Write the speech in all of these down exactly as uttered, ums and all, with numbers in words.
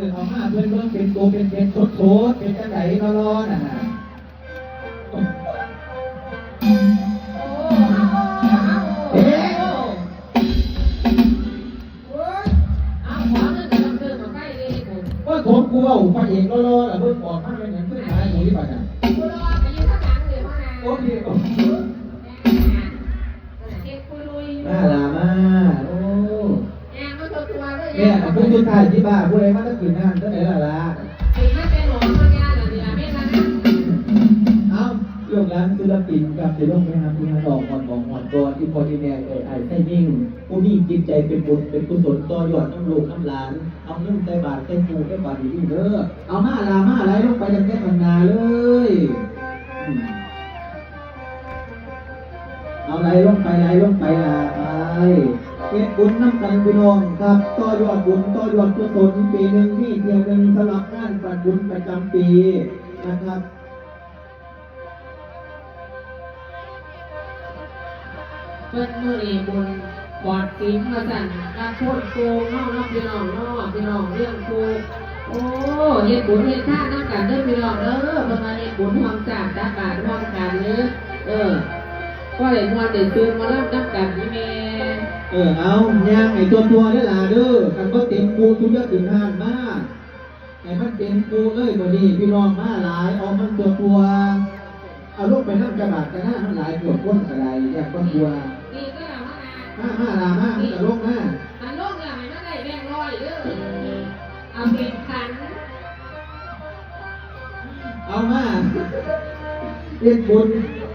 เอามาเพิ่นเบิ่งเป็นตัวเป็นๆ โตๆ เป็นจั่งใดน้อๆ นั่นน่ะ โอ้ เอา เอา เอา เอ๊ะ โอ้ย เอาหัวมันจะเติมมาใกล้เลย โอ้ย ผมกลัวพระเอกหล่อๆ ล่ะ เบิ่งออกมาเป็นหยังคือหลายหนีปานนั้น กูรอไปอยู่ข้างหลังเลยพ่อนะ โอ้ย เฮ็ดคุยลุยอยู่ มาล่ะมา โอ้ ย่างมาตัวตัวเลย แม่ ผู้สุดท้ายที่บ้า ผู้ใดมาตั้งคืนนั่น เท่าไหร่ล่ะล่ะ ถึงมาแต่หนองพญาเหรอเนี่ย แม่ละนะ เอ้า ลูกหลานศิลปินครับ สิลงไปหาพี่หาน้อง ฮอดหม่องฮอดบ่อน อีพ่ออีแม่เอ้ย อ้ายไส้ยิ่ง ผู้มีจิตใจเป็นบุญเป็นกุศลต่อยอดนำลูกนำหลาน เอาเงินใส่บาตรใส่ตู้ได้บาดนี้เด้อ เอามาล่ะมา ไหลลงไปตั้งแต่ข้างหน้าเลย อืม เอาไหลลงไป ไหลลงไปล่ะ ไป เฮ็ดบุญนำกันพี่น้องครับ ต่อยอดบุญ ต่อยอดกุศล ปีหนึ่งมีเที่ยวหนึ่งสำหรับงานปัดบุญประจำปีนะครับ เพิ่นมื้อนี้บุญปอดสิงว่าซั่น รับโทษโกงเนาะ เนาะพี่น้องเนาะ พี่น้องเลี้ยงโกง โอ้ เฮ็ดบุญเฮ็ดทานนำกันเด้อพี่น้องเด้อ เพิ่นว่าเฮ็ดบุญร่วมชาติ ตักบาตรร่วมกันเด้อ เออ พอได้ม่วนได้ซื่น หมอลำนำกันนี่แม่ เออ เอา ย่างให้ทั่วๆ เด้อล่ะเด้อ คันบ่เต็มปูสุดยอดขึ้นห้างมา ให้มันเต็มปูเลย มื้อนี้พี่น้องมาหลาย เอามันทั่วๆ เอาลงไปนำจักบาทก็น่า มันหลายโพดคนก็ได้ ย่านคนกลัว นี่ก็ล่ะว่า มา มาล่ะ มา มันก็ลงมา อันลงแล้วให้มันได้แบงค์ร้อยเด้อ เอาเป็นพัน เอามา เฮ็ดบุญ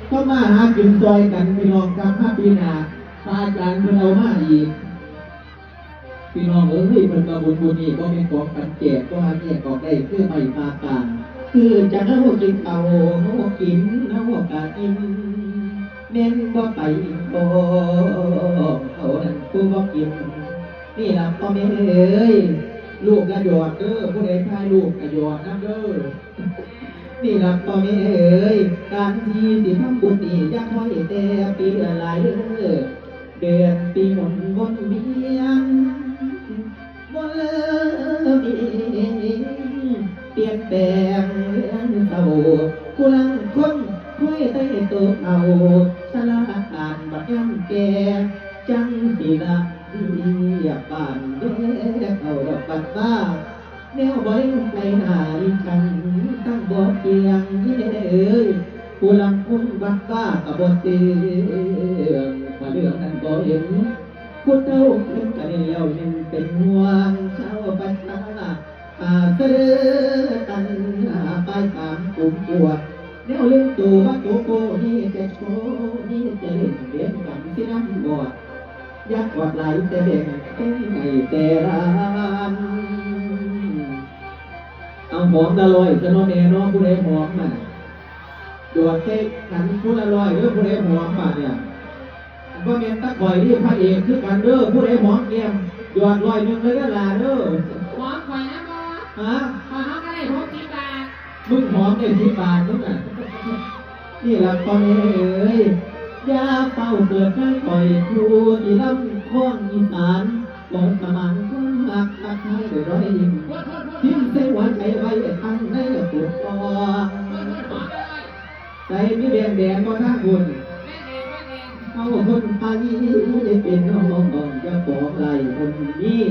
ทำมาหากินซอยกันพี่น้องครับ มาปีหน้า พระอาจารย์เพิ่นเอามาอีก พี่น้องเอ้ย เพิ่นว่าบุญบุญนี่บ่แม่นของปันแจก บ่หาแยกออกได้คือไม้ปาปาง คือจังเฮากินข้าว เฮากิน เฮากะอิ่ม แม่นบ่ไปบ่เขานั่นผู้บ่กิน นี่ล่ะพ่อแม่เอ้ย ลูกกะหยอดเด้อ ผู้ใดพาลูกกะหยอดนำเด้อ นี่ล่ะพ่อแม่เอ้ย การที่สิทำบุญนี่อย่าถอยแต่ปีละหลายเด้อ เดือนปีหมุนวนเวียน บ่เลิกเปลี่ยนแปลงเรื่องเศร้า ผู้ลางคนคอยแต่ตัวเอา ชราการบัดยามแก่ จังสิละเรียกบ้านแด่เขาดอกบัดว่า แนวบ่เห็นไปหน้าอีฉันตั้งบ่เที่ยงนี่แน่เอ้ย ผู้ลังคนบัดว่าก็บ่เที่ยง ถ้าเรื่องนั้นบ่เห็น ผู้เฒ่าเพิ่นก็เห็นแล้วยังเป็นห่วงชาวประชา อาเสดอตันหาปลายสามกลุ่มปวด แนวเรื่องตัวว่าตัวโกมีแต่โชว์มีแต่เล่นเรียนกันที่นั่นบอด อยากกอดไหลแต่แบ่งแค่ให้แต่ละอัน เอาหอมละร้อยซะเนาะแม่เนาะ ผู้ใดหอมน่ะ หยอดใส่ขันผู้ละร้อยเด้อ ผู้ใดหอมบาดเนี่ย บ่แม่นตะข่อยนี่พระเอกคือกันเด้อ ผู้ใดหอมแก้ม หยอดร้อยหนึ่งเลยเด้อล่ะเด้อ หอมข่อยนะบ่ ฮะ ข่อยหอมก็ได้หกสิบบาท มึงหอมได้สิบบาทมึงน่ะ นี่ล่ะพ่อแม่เอ๋ย อย่าเฝ้าเกิดมาข่อยผู้ที่ลำคองอีสาน บ่สมานความฮักทักทายด้วยรอยยิ้ม พิมพ์ใส่หัวใจไว้ตั้งในอกตัว ใส่มีแดงแดงบ่ทางบุญ เอาคนไปเป็นน้องอย่าปองไหลคนนี้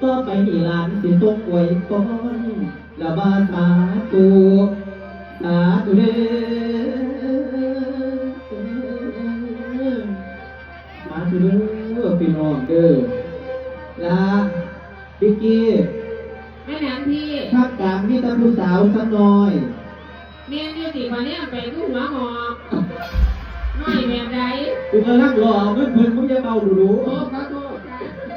ต่อไปนี้หลานสิส่งอวยพร ละบาสาธุ สาธุเด้อ สาธุเด้อ พี่น้องเด้อ ละ พิกกี้ แม่นหยังพี่ ภาคกลางมีแต่ผู้สาวซ้ำน้อย แม่นอยู่ติ บัดนี้ไปคือหัวหอก น้อยแบบใด กูกำลังรอเอาเงินเพิ่น มึงอย่าเบาดูดู โอ้ ขอ